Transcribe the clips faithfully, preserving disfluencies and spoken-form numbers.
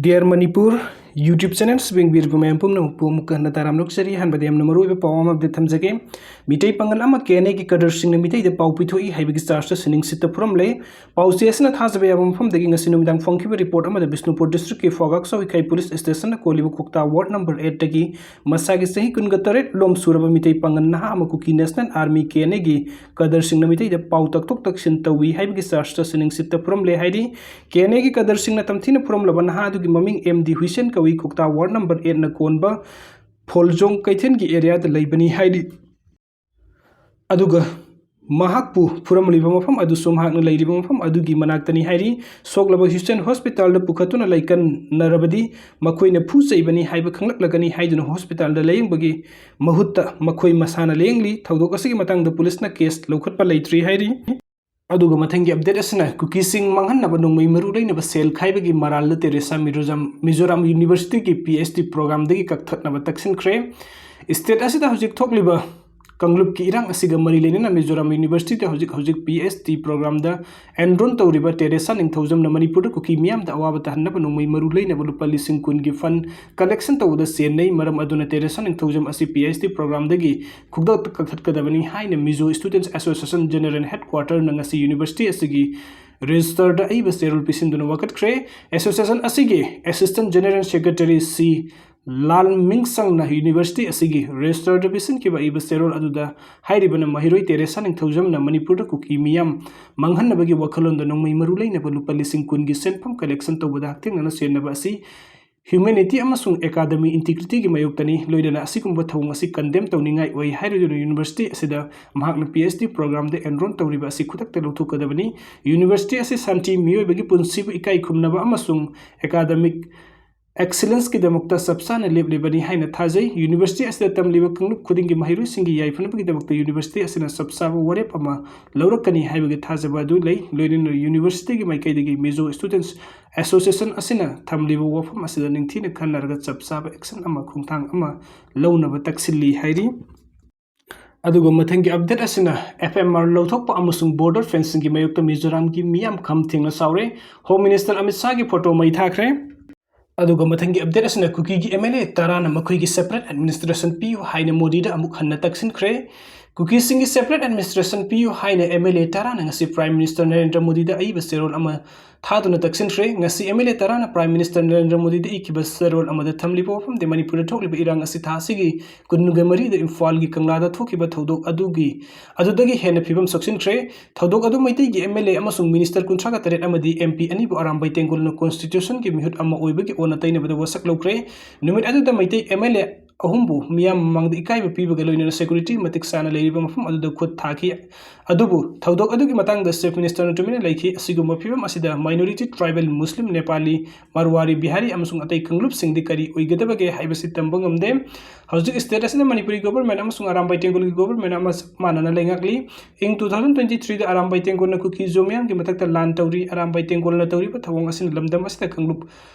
Dear Manipur YouTube channel ꯁꯤꯕꯦꯡꯕꯤꯔꯕ ꯃꯌꯥꯝ ꯄꯨꯝꯅꯃꯛꯄꯨ ꯑꯃꯨꯛꯀ ꯍꯟꯅ ꯇꯔꯥꯝꯅ ꯑꯣꯛꯆꯔꯤ꯫ ꯑꯍꯥꯟꯕꯗ ꯌꯥꯝꯅ ꯃꯔꯨꯑꯣꯏꯕ ꯄꯥꯎ ꯑꯃ ꯑꯞꯗꯦꯠ ꯊꯝꯖꯒꯦ꯫ ꯃꯤꯇꯩ ꯄꯥꯡꯒꯜ ꯑꯃ ꯀꯦ ꯑꯦꯟ ꯑꯦꯒꯤ ꯀꯗꯔꯁꯤꯡꯅ ꯃꯤꯇꯩꯗ ꯄꯥꯎ ꯄꯤꯊꯣꯛꯏ ꯍꯥꯏꯕꯒꯤ ꯆꯥꯔꯖꯇ ꯁꯤꯅꯤꯡꯁꯤꯠꯇ ꯐꯨꯔꯝꯂꯦ꯫ ꯄꯥꯎꯆꯦ ꯑꯁꯤꯅ ꯊꯥꯖꯕ ꯌꯥꯕ ꯃꯐꯝꯗꯒꯤ ꯉꯁꯤ ꯅꯨꯃꯤꯗꯥꯡ ꯐꯣꯡꯈꯤꯕ ꯔꯤꯄꯣꯔꯠ ꯑꯃꯗ ꯕꯤꯁꯅꯨꯄꯨꯔ ꯗꯤꯁꯇ꯭ꯔꯤꯛꯀꯤ ꯐꯣꯒꯥꯛ ꯆꯥꯎꯏꯈꯥꯏ ꯄꯨꯂꯤꯁ ꯁ꯭ꯇꯦꯁꯟꯅ ꯀꯣꯜꯂꯤꯕ ꯀꯣꯛꯇꯥ ꯋꯥꯔꯗ ꯅꯝꯕꯔ ꯑꯦꯠꯇꯒꯤ ꯃꯁꯥꯒꯤ ꯆꯍꯤ ꯀꯨꯟꯒ ꯇꯔꯦꯠ ꯂꯣꯝ ꯁꯨꯔꯕ ꯃꯤꯇꯩ ꯄꯥꯡꯒꯜ ꯅꯍꯥ ꯑꯃ ꯀꯨꯀꯤ ꯅꯦꯁꯅꯦꯜ ꯑꯥꯔꯃꯤ ꯀꯦ ꯑꯦꯟ ꯑꯦꯒꯤ ꯀꯗꯔꯁꯤꯡꯅ ꯃꯤꯇꯩꯗ ꯄꯥꯎ ꯇꯥꯛꯊꯣꯛ ꯇꯥꯛꯁꯤꯟ ꯇꯧꯏ ꯍꯥꯏꯕꯒꯤ ꯆꯥꯔꯖꯇ ꯁꯤꯅꯤꯡꯁꯤꯠꯇ ꯐꯨꯔꯝꯂꯦ ꯍꯥꯏꯔꯤ꯫ ꯀꯦ ꯑꯦꯟ ꯑꯦꯒꯤ ꯀꯗꯔꯁꯤꯡꯅ ꯇꯝꯊꯤꯅ ꯐꯨꯔꯝꯂꯕ ꯅꯍꯥ ꯑꯗꯨꯒꯤ ꯃꯃꯤꯡ ꯑꯦꯝ ꯗꯤ ꯍꯨꯏꯁꯦꯟ ꯀꯧꯏ, ꯀꯣꯛꯇꯥ ꯋꯥꯔꯗ ꯅꯝꯕꯔ ꯑꯦꯠꯅ ꯀꯣꯟꯕ ꯐꯣꯜꯖꯣꯡ ꯀꯩꯊꯦꯜꯒꯤ ꯑꯦꯔꯤꯌꯥꯗ ꯂꯩꯕꯅꯤ ꯍꯥꯏꯔꯤ꯫ ꯑꯗꯨꯒ ꯃꯍꯥꯛꯄꯨ ꯐꯨꯔꯝꯂꯤꯕ ꯃꯐꯝ ꯑꯗꯨꯁꯨ ꯃꯍꯥꯛꯅ ꯂꯩꯔꯤꯕ ꯃꯐꯝ ꯑꯗꯨꯒꯤ ꯃꯅꯥꯛꯇꯅꯤ ꯍꯥꯏꯔꯤ꯫ ꯁꯣꯛꯂꯕ ꯍ꯭ꯌꯨꯁꯇꯟ ꯍꯣꯁꯄꯤꯇꯥꯜꯗ ꯄꯨꯈꯠꯇꯨꯅ ꯂꯩꯀꯟꯅꯔꯕꯗꯤ ꯃꯈꯣꯏꯅ ꯐꯨ ꯆꯩꯕꯅꯤ ꯍꯥꯏꯕ ꯈꯪꯂꯛꯂꯒꯅꯤ ꯍꯥꯏꯗꯨꯅ ꯍꯣꯁꯄꯤꯇꯥꯜꯗ ꯂꯥꯌꯦꯡꯕꯒꯤ ꯃꯍꯨꯠꯇ ꯃꯈꯣꯏ ꯃꯁꯥꯅ ꯂꯥꯌꯦꯡꯂꯤ꯫ ꯊꯧꯗꯣꯛ ꯑꯁꯤꯒꯤ ꯃꯇꯥꯡꯗ ꯄꯨꯂꯤꯁꯅ ꯀꯦꯁ ꯂꯧꯈꯠꯄ ꯂꯩꯇ꯭ꯔꯤ ꯍꯥꯏꯔꯤ꯫ ꯑꯗꯨꯒ ꯃꯊꯪꯒꯤ ꯑꯞꯗꯦꯠ ꯑꯁꯤꯅ ꯀꯨꯀꯤꯁꯤꯡ ꯃꯥꯡꯍꯟꯅꯕ ꯅꯣꯡꯃꯩ ꯃꯔꯨ ꯂꯩꯅꯕ ꯁꯦꯜ ꯈꯥꯏꯕꯒꯤ ꯃꯔꯥꯜꯗ ꯇꯦꯔꯦꯁꯥ ꯃꯤꯔꯣꯖꯝ, ꯃꯤꯖꯣꯔꯥꯝ ꯌꯨꯅꯤꯚꯔꯁꯤꯇꯤꯒꯤ ꯄꯤ ꯑꯩꯆ ꯗꯤ ꯄ꯭ꯔꯣꯒ꯭ꯔꯥꯝꯗꯒꯤ ꯀꯛꯊꯠꯅꯕ ꯇꯛꯁꯤꯟꯈ꯭ꯔꯦ꯫ ꯁ꯭ꯇꯦꯠ ꯑꯁꯤꯗ ꯍꯧꯖꯤꯛ ꯊꯣꯛꯂꯤꯕ ꯀꯥꯡꯂꯨꯞꯀꯤ ꯏꯔꯥꯡ ꯑꯁꯤꯒ ꯃꯔꯤ ꯂꯩꯅꯅ ꯃꯤꯖꯣꯔꯥꯝ ꯌꯨꯅꯤꯚꯔꯁꯤꯇꯤꯗ ꯍꯧꯖꯤꯛ ꯍꯧꯖꯤꯛ ꯄꯤ ꯑꯩꯆ ꯗꯤ ꯄ꯭ꯔꯣꯒ꯭ꯔꯥꯝꯗ ꯑꯦꯟꯔꯣꯜ ꯇꯧꯔꯤꯕ ꯇꯦꯔꯦꯁꯥ ꯅꯤꯡꯊꯧꯖꯝꯅ ꯃꯅꯤꯄꯨꯔꯗ ꯀꯨꯀꯤ ꯃꯤꯌꯥꯝꯗ ꯑꯋꯥꯕ ꯇꯥꯍꯟꯅꯕ ꯅꯣꯡꯃꯩ ꯃꯔꯨ ꯂꯩꯅꯕ ꯂꯨꯄꯥ ꯂꯤꯁꯤꯡ ꯀꯨꯟꯒꯤ ꯐꯟ ꯀꯂꯦꯛꯁꯟ ꯇꯧꯕꯗ ꯆꯦꯟꯅꯩ꯫ ꯃꯔꯝ ꯑꯗꯨꯅ ꯇꯦꯔꯦꯁꯥ ꯅꯤꯡꯊꯧꯖꯝ ꯑꯁꯤ ꯄꯤ ꯑꯩꯆ ꯗꯤ ꯄ꯭ꯔꯣꯒ꯭ꯔꯥꯝꯗꯒꯤ ꯈꯨꯗꯛꯇ ꯀꯛꯊꯠꯀꯗꯕꯅꯤ ꯍꯥꯏꯅ ꯃꯤꯖꯣ ꯁ꯭ꯇꯨꯗꯦꯟꯠꯁ ꯑꯦꯁꯣꯁꯤꯌꯦꯁꯟ ꯖꯦꯅꯔꯦꯜ ꯍꯦꯗꯀ꯭ꯋꯥꯇꯔꯅ ꯉꯁꯤ ꯌꯨꯅꯤꯚꯔꯁꯤꯇꯤ ꯑꯁꯤꯒꯤ ꯔꯦꯖꯤꯁꯇꯔꯗ ꯑꯏꯕ ꯆꯦꯔꯣꯜ ꯄꯤꯁꯤꯟꯗꯨꯅ ꯋꯥꯀꯠꯈ꯭ꯔꯦ꯫ ꯑꯦꯁꯣꯁꯤꯌꯦꯁꯟ ꯑꯁꯤꯒꯤ ꯑꯦꯁꯤꯁꯇꯦꯟꯠ ꯖꯦꯅꯔꯦꯜ ꯁꯦꯀ꯭ꯔꯦꯇꯔꯤ ꯁꯤ ꯂꯥꯜꯃꯤꯡꯁꯪꯅ ꯌꯨꯅꯤꯚꯔꯁꯤꯇꯤ ꯑꯁꯤꯒꯤ ꯔꯦꯖꯤꯁꯇꯔꯗ ꯄꯤꯁꯤꯟꯈꯤꯕ ꯑꯏꯕ ꯆꯦꯔꯣꯜ ꯑꯗꯨꯗ ꯍꯥꯏꯔꯤꯕꯅ ꯃꯍꯩꯔꯣꯏ ꯇꯦꯔꯦꯁꯥ ꯅꯤꯡꯊꯧꯖꯝꯅ ꯃꯅꯤꯄꯨꯔꯗ ꯀꯨꯀꯤ ꯃꯤꯌꯥꯝ ꯃꯥꯡꯍꯟꯅꯕꯒꯤ ꯋꯥꯈꯜꯂꯣꯟꯗ ꯅꯣꯡꯃꯩ ꯃꯔꯨ ꯂꯩꯅꯕ ꯂꯨꯄꯥ ꯂꯤꯁꯤꯡ ꯀꯨꯟꯒꯤ ꯁꯦꯟꯐꯝ ꯀꯂꯦꯛꯁꯟ ꯇꯧꯕꯗ ꯍꯛꯊꯦꯡꯅꯅ ꯆꯦꯟꯅꯕ ꯑꯁꯤ ꯍ꯭ꯌꯨꯃꯦꯅꯤꯇꯤ ꯑꯃꯁꯨꯡ ꯑꯦꯀꯥꯗꯃꯤ ꯏꯟꯇꯤꯒ꯭ꯔꯤꯇꯤꯒꯤ ꯃꯥꯌꯣꯛꯇꯅꯤ꯫ ꯂꯣꯏꯅꯅ ꯑꯁꯤꯒꯨꯝꯕ ꯊꯧꯑꯣꯡ ꯑꯁꯤ ꯀꯟꯗꯦꯝ ꯇꯧꯅꯤꯡꯉꯥꯏ ꯑꯣꯏ ꯍꯥꯏꯔꯗꯨꯅ ꯌꯨꯅꯤꯚꯔꯁꯤꯇꯤ ꯑꯁꯤꯗ ꯃꯍꯥꯛꯅ ꯄꯤ ꯑꯩꯆ ꯗꯤ ꯄ꯭ꯔꯣꯒ꯭ꯔꯥꯝꯗ ꯑꯦꯟꯔꯣꯜ ꯇꯧꯔꯤꯕ ꯑꯁꯤ ꯈꯨꯗꯛꯇ ꯂꯧꯊꯣꯛꯀꯗꯕꯅꯤ꯫ ꯌꯨꯅꯤꯚꯔꯁꯤꯇꯤ ꯑꯁꯤ ꯁꯥꯟꯇꯤ, ꯃꯤꯑꯣꯏꯕꯒꯤ ꯄꯨꯟꯁꯤꯕꯨ ꯏꯀꯥꯏ ꯈꯨꯝꯅꯕ ꯑꯃꯁꯨꯡ ꯑꯦꯀꯥꯗꯃꯤꯛ ꯑꯦꯛꯁꯤꯂꯦꯟꯁꯀꯤꯗꯃꯛꯇ ꯆꯞ ꯆꯥꯅ ꯂꯦꯞꯂꯤꯕꯅꯤ ꯍꯥꯏꯅ ꯊꯥꯖꯩ꯫ ꯌꯨꯅꯤꯚꯔꯁꯤꯇꯤ ꯑꯁꯤꯗ ꯇꯝꯂꯤꯕ ꯀꯥꯡꯂꯨꯞ ꯈꯨꯗꯤꯡꯒꯤ ꯃꯍꯩꯔꯣꯏꯁꯤꯡꯒꯤ ꯌꯥꯏꯐꯅꯕꯒꯤꯗꯃꯛꯇ ꯌꯨꯅꯤꯚꯔꯁꯤꯇꯤ ꯑꯁꯤꯅ ꯆꯞ ꯆꯥꯕ ꯋꯥꯔꯦꯞ ꯑꯃ ꯂꯧꯔꯛꯀꯅꯤ ꯍꯥꯏꯕꯒꯤ ꯊꯥꯖꯕ ꯑꯗꯨ ꯂꯩ꯫ ꯂꯣꯏꯅꯅ ꯌꯨꯅꯤꯚꯔꯁꯤꯇꯤꯒꯤ ꯃꯥꯏꯀꯩꯗꯒꯤ ꯃꯤꯖꯣ ꯁ꯭ꯇꯨꯗꯦꯟꯠꯁ ꯑꯦꯁꯣꯁꯤꯌꯦꯁꯟ ꯑꯁꯤꯅ ꯊꯝꯂꯤꯕ ꯋꯥꯐꯝ ꯑꯁꯤꯗ ꯅꯤꯡꯊꯤꯅ ꯈꯟꯅꯔꯒ ꯆꯞ ꯆꯥꯕ ꯑꯦꯛꯁꯟ ꯑꯃ, ꯈꯣꯡꯊꯥꯡ ꯑꯃ ꯂꯧꯅꯕ ꯇꯛꯁꯤꯜꯂꯤ ꯍꯥꯏꯔꯤ꯫ ꯑꯗꯨꯒ ꯃꯊꯪꯒꯤ ꯑꯞꯗꯦꯠ ꯑꯁꯤꯅ ꯑꯦꯐ ꯑꯥꯏ ꯑꯥꯔ ꯂꯧꯊꯣꯛꯄ ꯑꯃꯁꯨꯡ ꯕꯣꯔꯗꯔ ꯐꯦꯟꯁꯤꯡꯒꯤ ꯃꯥꯌꯣꯛꯇ ꯃꯤꯖꯣꯔꯥꯝꯒꯤ ꯃꯤꯌꯥꯝ ꯈꯝ ꯊꯦꯡꯅ ꯁꯥꯎꯔꯦ꯫ ꯍꯣꯝ ꯃꯤꯅꯤꯁꯇꯔ ꯑꯃꯤꯠ ꯁꯥꯍꯒꯤ ꯐꯣꯇꯣ ꯃꯩ ꯊꯥꯈ꯭ꯔꯦ꯫ ꯑꯗꯨꯒ ꯃꯊꯪꯒꯤ update ꯑꯁꯤꯅ ꯀꯨꯀꯤꯒꯤ M L A ꯇꯔꯥꯅ ꯃꯈꯣꯏꯒꯤ separate administration ꯄꯤꯌꯨ ꯍꯥꯏꯅ ꯃꯣꯗꯤꯗ ꯑꯃꯨꯛ ꯍꯟꯅ ꯇꯛꯁꯤꯟꯈ꯭ꯔꯦ꯫ ꯀꯨꯀꯤꯁꯤꯡꯒꯤ separate administration ꯄꯤꯌꯨ ꯍꯥꯏꯅ M L A ꯇꯔꯥꯅ ꯉꯁꯤ Prime Minister ꯅꯔꯦꯟꯗ꯭ꯔ ꯃꯣꯗꯤꯗ ꯑꯏꯕ ꯆꯦꯔꯣꯜ ꯑꯃ ꯊꯥꯗꯨꯅ ꯇꯛꯁꯤꯟꯈ꯭ꯔꯦ꯫ ꯉꯁꯤ M L A ꯇꯔꯥꯅ Prime Minister Narendra ꯃꯣꯗꯤꯗ ꯏꯈꯤꯕ ꯆꯦꯔꯣꯜ ꯑꯃꯗ ꯊꯝꯂꯤꯕ ꯋꯥꯐꯝꯗꯤ, ꯃꯅꯤꯄꯨꯔꯗ ꯊꯣꯛꯂꯤꯕ ꯏꯔꯥꯡ ꯑꯁꯤ ꯊꯥ ꯑꯁꯤꯒꯤ ꯀꯨꯟꯒ ꯃꯔꯤꯗ ꯏꯝꯐꯥꯜꯒꯤ ꯀꯪꯂꯥꯗ ꯊꯣꯛꯈꯤꯕ ꯊꯧꯗꯣꯛ ꯑꯗꯨꯒꯤ, ꯑꯗꯨꯗꯒꯤ ꯍꯦꯟꯅ ꯐꯤꯕꯝ ꯁꯣꯛꯆꯤꯟꯈ꯭ꯔꯦ꯫ ꯊꯧꯗꯣꯛ ꯑꯗꯨ ꯃꯩꯇꯩꯒꯤ M L A ꯑꯃꯁꯨꯡ minister ꯀꯨꯟꯊ꯭ꯔꯥꯒ ꯇꯔꯦꯠ ꯑꯃꯗꯤ M P ꯑꯅꯤꯕꯨ ꯑꯔꯥꯝꯕꯥꯏ ꯇꯦꯡꯒꯣꯜꯅ constitutionꯒꯤ ꯃꯤꯍꯨꯠ ꯑꯃ ꯑꯣꯏꯕꯒꯤ ꯑꯣꯟꯅ ꯇꯩꯅꯕꯗ ꯋꯥꯁꯛ ꯂꯧꯈ꯭ꯔꯦ꯫ ꯅꯨꯃꯤꯠ ꯑꯗꯨꯗ ꯃꯩꯇꯩ M L A ꯑꯍꯨꯝꯕꯨ ꯃꯤꯌꯥꯝ ꯃꯃꯥꯡꯗ ꯏꯀꯥꯏꯕ ꯄꯤꯕꯒ ꯂꯣꯏꯅꯅ security ꯃꯇꯤꯛ ꯆꯥꯅ ꯂꯩꯔꯤꯕ ꯃꯐꯝ ꯑꯗꯨꯗ ꯈꯨꯠ ꯊꯥꯈꯤ꯫ ꯑꯗꯨꯕꯨ ꯊꯧꯗꯣꯛ ꯑꯗꯨꯒꯤ ꯃꯇꯥꯡꯗ Chief Ministerꯅ ꯇꯨꯃꯤꯟꯅ ꯂꯩꯈꯤ꯫ ꯑꯁꯤꯒꯨꯝꯕ ꯐꯤꯕꯝ ꯑꯁꯤꯗ minority tribal, Muslim, Nepali, Marwari, Bihari ꯑꯃꯁꯨꯡ ꯑꯇꯩ ꯀꯥꯡꯂꯨꯞꯁꯤꯡꯗꯤ ꯀꯔꯤ ꯑꯣꯏꯒꯗꯕꯒꯦ ꯍꯥꯏꯕꯁꯤ ꯇꯝꯕ ꯉꯝꯗꯦ꯫ ꯍꯧꯖꯤꯛ state ꯑꯁꯤꯗ ꯃꯅꯤꯄꯨꯔꯤ government ꯑꯃꯁꯨꯡ ꯑꯔꯥꯝꯕꯥꯏ ꯇꯦꯡꯒꯣꯜꯒꯤ government ꯑꯃ ꯆꯞ ꯃꯥꯟꯅꯅ ꯂꯩꯉꯥꯛꯂꯤ꯫ ꯏꯪ two thousand twenty threeꯗ ꯑꯔꯥꯝꯕꯥꯏ ꯇꯦꯡꯒꯣꯜꯅ ꯀꯨꯀꯤ-ꯖꯣ ꯃꯤꯌꯥꯝꯒꯤ ꯃꯊꯛꯇ ꯂꯥꯟ ꯇꯧꯔꯤ꯫ ꯑꯔꯥꯝꯕꯥꯏ ꯇꯦꯡꯒꯣꯜꯅ ꯇꯧꯔꯤꯕ ꯊꯧꯑꯣꯡ ꯑꯁꯤꯅ ꯂꯝꯗꯝ ꯑꯁꯤꯗ ꯀꯥꯡꯂꯨꯞ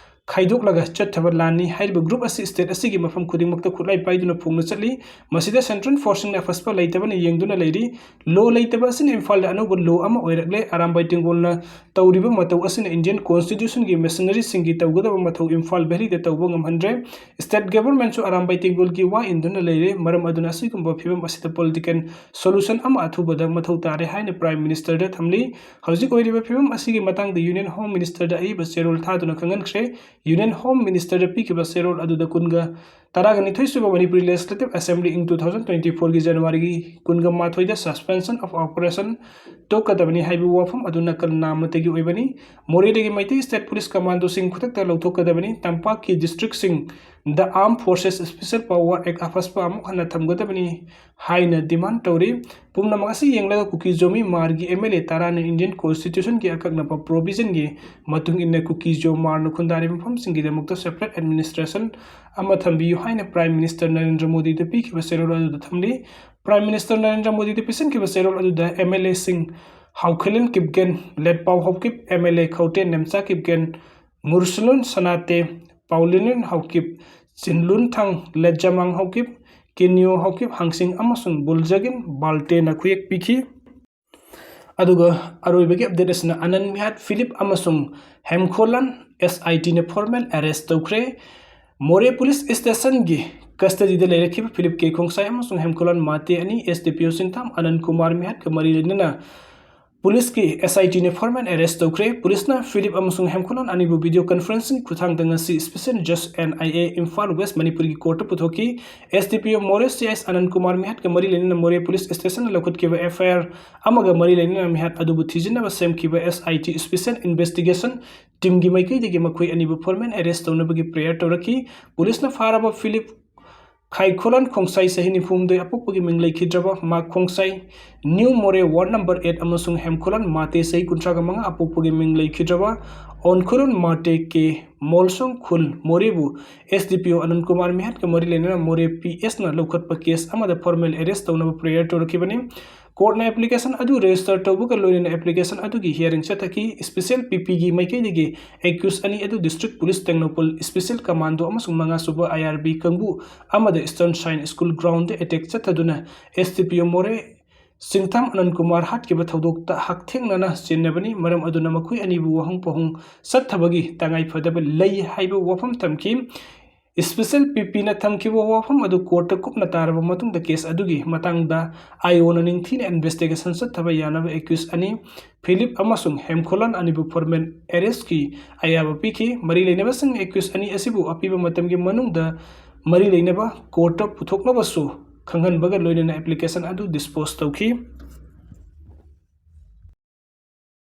ꯈꯥꯏꯗꯣꯛꯂꯒ ꯆꯠꯊꯕ ꯂꯥꯟꯅꯤ꯫ ꯍꯥꯏꯔꯤꯕ group ꯑꯁꯤ state ꯑꯁꯤꯒꯤ ꯃꯐꯝ ꯈꯨꯗꯤꯡꯃꯛꯇ ꯈꯨꯠꯂꯥꯏ ꯄꯥꯏꯗꯨꯅ ꯐꯣꯡꯅ ꯆꯠꯂꯤ꯫ ꯃꯁꯤꯗ central forceꯁꯤꯡꯅ ꯑꯐꯁꯄ ꯂꯩꯇꯕꯅ ꯌꯦꯡꯗꯨꯅ ꯂꯩꯔꯤ꯫ Law ꯂꯩꯇꯕ ꯑꯁꯤꯅ ꯏꯝꯐꯥꯜꯗ ꯑꯅꯧꯕ law ꯑꯃ ꯑꯣꯏꯔꯛꯂꯦ꯫ ꯑꯔꯥꯝꯕꯥꯏ ꯇꯦꯡꯒꯣꯜꯅ ꯇꯧꯔꯤꯕ ꯃꯇꯧ ꯑꯁꯤꯅ Indian constitutionꯒꯤ missionaryꯁꯤꯡꯒꯤ ꯇꯧꯒꯗꯕ ꯃꯊꯧ ꯏꯝꯐꯥꯜ ꯚꯦꯂꯤꯗ ꯇꯧꯕ ꯉꯝꯍꯟꯗ꯭ꯔꯦ꯫ State governmentꯁꯨ ꯑꯔꯥꯝꯕꯥꯏ ꯇꯦꯡꯒꯣꯜꯒꯤ ꯋꯥ ꯏꯟꯗꯨꯅ ꯂꯩꯔꯦ꯫ ꯃꯔꯝ ꯑꯗꯨꯅ ꯑꯁꯤꯒꯨꯝꯕ ꯐꯤꯕꯝ ꯑꯁꯤꯗ political solution ꯑꯃ ꯑꯊꯨꯕꯗ ꯃꯊꯧ ꯇꯥꯔꯦ ꯍꯥꯏꯅ Prime Ministerꯗ ꯊꯝꯂꯤ꯫ ꯍꯧꯖꯤꯛ ꯑꯣꯏꯔꯤꯕ ꯐꯤꯕꯝ ꯑꯁꯤꯒꯤ ꯃꯇꯥꯡꯗ Union Home Ministerꯗ ꯑꯏꯕ ꯆꯦꯔꯣꯜ ꯊꯥꯗꯨꯅ ꯈꯪꯍꯟꯈ꯭ꯔꯦ꯫ Union Home Ministerꯗ ꯄꯤꯈꯤꯕ ꯆꯦꯔꯣꯜ ꯑꯗꯨꯗ ꯀꯨꯟꯒ, ꯇꯔꯥꯒ ꯅꯤꯊꯣꯏ ꯁꯨꯕ Manipuri Legislative Assembly ꯏꯪ two thousand twenty fourꯒꯤ Januaryꯒꯤ ꯀꯨꯟꯒ ꯃꯥꯊꯣꯏꯗ suspension of operation ꯇꯣꯛꯀꯗꯕꯅꯤ ꯍꯥꯏꯕ ꯋꯥꯐꯝ ꯑꯗꯨ ꯅꯀꯜ ꯅꯥꯝꯃꯇꯒꯤ ꯑꯣꯏꯕꯅꯤ꯫ ꯃꯣꯔꯦꯗꯒꯤ ꯃꯩꯇꯩ State Police Commandoꯁꯤꯡ ꯈꯨꯗꯛꯇ ꯂꯧꯊꯣꯛꯀꯗꯕꯅꯤ꯫ ꯇꯝꯄꯥꯛꯀꯤ districtꯁꯤꯡꯗ Armed Forces Special Power Act ꯑꯐꯁꯄ ꯑꯃꯨꯛ ꯍꯟꯅ ꯊꯝꯒꯗꯕꯅꯤ ꯍꯥꯏꯅ demand ꯇꯧꯔꯤ꯫ ꯄꯨꯝꯅꯃꯛ ꯑꯁꯤ ꯌꯦꯡꯂꯒ ꯀꯨꯀꯤ-ꯖꯣ ꯃꯤ ꯃꯥꯔꯒꯤ M L A ꯇꯔꯥꯅ Indian constitutionꯒꯤ ꯑꯀꯛꯅꯕ provisionꯒꯤ ꯃꯇꯨꯡ ꯏꯟꯅ ꯀꯨꯀꯤ-ꯖꯣ ꯃꯥꯔꯅ ꯈꯨꯟꯗꯥꯔꯤꯕ ꯃꯐꯝꯁꯤꯡꯒꯤꯗꯃꯛꯇ separate administration ꯑꯃ ꯊꯝꯕꯤꯌꯨ ꯍꯥꯏꯅ Prime Minister ꯅꯔꯦꯟꯗ꯭ꯔ ꯃꯣꯗꯤꯗ ꯄꯤꯈꯤꯕ ꯆꯦꯔꯣꯜ ꯑꯗꯨꯗ ꯊꯝꯂꯤ꯫ Prime Minister ꯅꯔꯦꯟꯗ꯭ꯔ ꯃꯣꯗꯤꯗ ꯄꯤꯁꯤꯟꯈꯤꯕ ꯆꯦꯔꯣꯜ ꯑꯗꯨꯗ M L Aꯁꯤꯡ ꯍꯥꯎꯈꯤꯂꯦꯟ Kipgen, ꯂꯦꯠꯄꯥꯎ Haokip, M L A ꯈꯧꯇꯦ Nemcha Kipgen, ꯉꯨꯔꯁꯂꯨꯟ ꯁꯅꯥꯇꯦ, ꯄꯥꯎꯂꯤꯅꯤꯟ Haokip, ꯆꯤꯟꯂꯨꯟ ꯊꯥꯡ, ꯂꯦꯠꯖꯃꯥꯡ ꯍꯥꯎꯀꯤꯞ, ꯀꯤꯅꯤꯌꯣ ꯍꯥꯎꯀꯤꯞ, ꯍꯥꯡꯁꯤꯡ ꯑꯃꯁꯨꯡ ꯕꯨꯜꯖꯒꯤꯟ ꯕꯥꯜꯇꯦꯅ ꯈꯨꯌꯦꯛ ꯄꯤꯈꯤ꯫ ꯑꯗꯨꯒ ꯑꯔꯣꯏꯕꯒꯤ ꯑꯞꯗꯦꯠ ꯑꯁꯤꯅ ꯑꯅꯟ ꯃꯤꯍꯥꯠ, ꯐꯤꯂꯤꯞ ꯑꯃꯁꯨꯡ ꯍꯦꯝꯈꯣꯂꯥꯟ SITꯅ ꯐꯣꯔꯃꯦꯜ ꯑꯦꯔꯦꯁ ꯇꯧꯈ꯭ꯔꯦ꯫ ꯃꯣꯔꯦ ꯄꯨꯂꯤꯁ ꯁ꯭ꯇꯦꯁꯟꯒꯤ ꯀꯁꯇꯗꯤꯗ ꯂꯩꯔꯛꯈꯤꯕ ꯐꯤꯂꯤꯞ ꯀꯦ ꯈꯣꯡꯁꯥꯏ ꯑꯃꯁꯨꯡ ꯍꯦꯝꯈꯣꯂꯥꯟ ꯃꯥꯇꯦ ꯑꯅꯤ SDPO ꯁꯤꯡꯊꯥꯝ ꯑꯅꯟ ꯀꯨꯃꯥꯔ ꯃꯤꯍꯥꯠꯀ ꯃꯔꯤ ꯂꯩꯅꯅ ꯄꯨꯂꯤꯁꯀꯤ SITꯅ ꯐꯣꯔꯃꯦꯜ ꯑꯦꯔꯦꯁ ꯇꯧꯈ꯭ꯔꯦ꯫ ꯄꯨꯂꯤꯁꯅ ꯐꯤꯂꯤꯞ ꯑꯃꯁꯨꯡ ꯍꯦꯝꯈꯣꯂꯥꯟ ꯑꯅꯤꯕꯨ ꯚꯤꯗꯤꯑꯣ ꯀꯟꯐꯔꯦꯟꯁꯤꯡ ꯈꯨꯠꯊꯥꯡꯗ ꯉꯁꯤ ꯁ꯭ꯄꯦꯁꯤꯌꯦꯜ ꯖꯁ, NIA, ꯏꯝꯐꯥꯜ ꯋꯦꯁ ꯃꯅꯤꯄꯨꯔꯒꯤ ꯀꯣꯔꯠꯇ ꯄꯨꯊꯣꯛꯈꯤ꯫ SDPO ꯃꯣꯔꯦ CIs ꯑꯅꯟ ꯀꯨꯃꯥꯔ ꯃꯤꯍꯥꯠꯀ ꯃꯔꯤ ꯂꯩꯅꯅ ꯃꯣꯔꯦ ꯄꯨꯂꯤꯁ ꯁ꯭ꯇꯦꯁꯟꯅ ꯂꯧꯈꯠꯈꯤꯕ FIR ꯑꯃꯒ ꯃꯔꯤ ꯂꯩꯅꯅ ꯃꯤꯍꯥꯠ ꯑꯗꯨꯕꯨ ꯊꯤꯖꯤꯟꯅꯕ ꯁꯦꯝꯈꯤꯕ SIT ꯁ꯭ꯄꯦꯁꯤꯌꯦꯜ ꯏꯟꯚꯦꯁꯇꯤꯒꯦꯁꯟ ꯇꯤꯝꯒꯤ ꯃꯥꯏꯀꯩꯗꯒꯤ ꯃꯈꯣꯏ ꯑꯅꯤꯕꯨ ꯐꯣꯔꯃꯦꯜ ꯑꯦꯔꯦꯁ ꯇꯧꯅꯕꯒꯤ ꯄ꯭ꯔꯦꯌꯔ ꯇꯧꯔꯛꯈꯤ꯫ ꯄꯨꯂꯤꯁꯅ ꯐꯥꯔꯕ ꯐꯤꯂꯤꯞ ꯈꯥꯏꯈꯣꯂꯥꯟ ꯈꯣꯡꯁꯥꯏ, ꯆꯍꯤ ꯅꯤꯐꯨ ꯍꯨꯝꯗꯣꯏ, ꯑꯄꯣꯛꯄꯒꯤ ꯃꯤꯡ ꯂꯩꯈꯤꯗ꯭ꯔꯕ, ꯃꯥ ꯈꯣꯡꯁꯥꯏ, ꯅ꯭ꯌꯨ ꯃꯣꯔꯦ ꯋꯥꯔꯗ ꯅꯝꯕꯔ ꯑꯩꯠ, ꯑꯃꯁꯨꯡ ꯍꯦꯝꯈꯣꯂꯥꯟ ꯃꯥꯇꯦ, ꯆꯍꯤ ꯀꯨꯟꯊ꯭ꯔꯥꯒ ꯃꯉꯥ, ꯑꯄꯣꯛꯄꯒꯤ ꯃꯤꯡ ꯂꯩꯈꯤꯗ꯭ꯔꯕ, ꯑꯣꯟꯈꯣꯂꯥꯟ ꯃꯥꯇꯦ ꯀꯦ, ꯃꯣꯜꯁꯣꯡ ꯈꯨꯜ, ꯃꯣꯔꯦꯕꯨ SDPO ꯑꯅꯟ ꯀꯨꯃꯥꯔ ꯃꯤꯍꯥꯠꯀ ꯃꯔꯤ ꯂꯩꯅꯅ ꯃꯣꯔꯦ PSꯅ ꯂꯧꯈꯠꯄ ꯀꯦꯁ ꯑꯃꯗ ꯐꯣꯔꯃꯦꯜ ꯑꯦꯔꯦꯁ ꯇꯧꯅꯕ ꯄ꯭ꯔꯦꯌꯔ ꯇꯧꯔꯛꯈꯤꯕꯅꯤ꯫ ꯀꯣꯔꯠꯅ ꯑꯦꯄ꯭ꯂꯤꯀꯦꯁꯟ ꯑꯗꯨ ꯔꯦꯖꯤꯁꯇꯔ ꯇꯧꯕꯒ ꯂꯣꯏꯅꯅ ꯑꯦꯄ꯭ꯂꯤꯀꯦꯁꯟ ꯑꯗꯨꯒꯤ ꯍꯤꯌꯥꯔꯤꯡ ꯆꯠꯊꯈꯤ꯫ ꯁ꯭ꯄꯦꯁꯤꯌꯦꯜ PPꯒꯤ ꯃꯥꯏꯀꯩꯗꯒꯤ ꯑꯦꯀ꯭ꯌꯨꯁ ꯑꯅꯤ ꯑꯗꯨ district police Tengnoupal special commando ꯑꯃꯁꯨꯡ ꯃꯉꯥꯁꯨꯕ IRB ꯀꯥꯡꯕꯨ ꯑꯃꯗ eastern shine school ground attack ꯆꯠꯊꯗꯨꯅ SDPO ꯃꯣꯔꯦ ꯁꯤꯡꯊꯥꯝ ꯑꯅꯟ ꯀꯨꯃꯥꯔ ꯍꯥꯠꯈꯤꯕ ꯊꯧꯗꯣꯛꯇ ꯍꯛꯊꯦꯡꯅꯅ ꯆꯦꯟꯅꯕꯅꯤ꯫ ꯃꯔꯝ ꯑꯗꯨꯅ ꯃꯈꯣꯏ ꯑꯅꯤꯕꯨ ꯋꯥꯍꯪ ꯄꯥꯎꯍꯪ ꯆꯠꯊꯕꯒꯤ ꯇꯉꯥꯏꯐꯗꯕ ꯂꯩ ꯍꯥꯏꯕ ꯋꯥꯐꯝ ꯊꯝꯈꯤ꯫ ꯁ꯭ꯄꯦꯁꯤꯌꯦꯜ PPꯅ ꯊꯝꯈꯤꯕ ꯋꯥꯐꯝ ꯑꯗꯨ ꯀꯣꯔꯠꯇ ꯀꯨꯞꯅ ꯇꯥꯔꯕ ꯃꯇꯨꯡꯗ ꯀꯦꯁ ꯑꯗꯨꯒꯤ ꯃꯇꯥꯡꯗ IOꯅ ꯅꯤꯡꯊꯤꯅ ꯏꯟꯚꯦꯁꯇꯤꯒꯦꯁꯟ ꯆꯠꯊꯕ ꯌꯥꯅꯕ ꯑꯦꯀ꯭ꯌꯨꯁ ꯑꯅꯤ, ꯐꯤꯂꯤꯞ ꯑꯃꯁꯨꯡ ꯍꯦꯝꯈꯣꯂꯥꯟ ꯑꯅꯤꯕꯨ ꯐꯣꯔꯃꯦꯜ ꯑꯦꯔꯦꯁꯀꯤ ꯑꯌꯥꯕ ꯄꯤꯈꯤ꯫ ꯃꯔꯤ ꯂꯩꯅꯕꯁꯤꯡꯅ ꯑꯦꯀ꯭ꯌꯨꯁ ꯑꯅꯤ ꯑꯁꯤꯕꯨ ꯑꯄꯤꯕ ꯃꯇꯝꯒꯤ ꯃꯅꯨꯡꯗ ꯃꯔꯤ ꯂꯩꯅꯕ ꯀꯣꯔꯠꯇ ꯄꯨꯊꯣꯛꯅꯕꯁꯨ ꯈꯪꯍꯟꯕꯒ ꯂꯣꯏꯅꯅ ꯑꯦꯄ꯭ꯂꯤꯀꯦꯁꯟ ꯑꯗꯨ ꯗꯤꯁꯄꯣꯖ ꯇꯧꯈꯤ꯫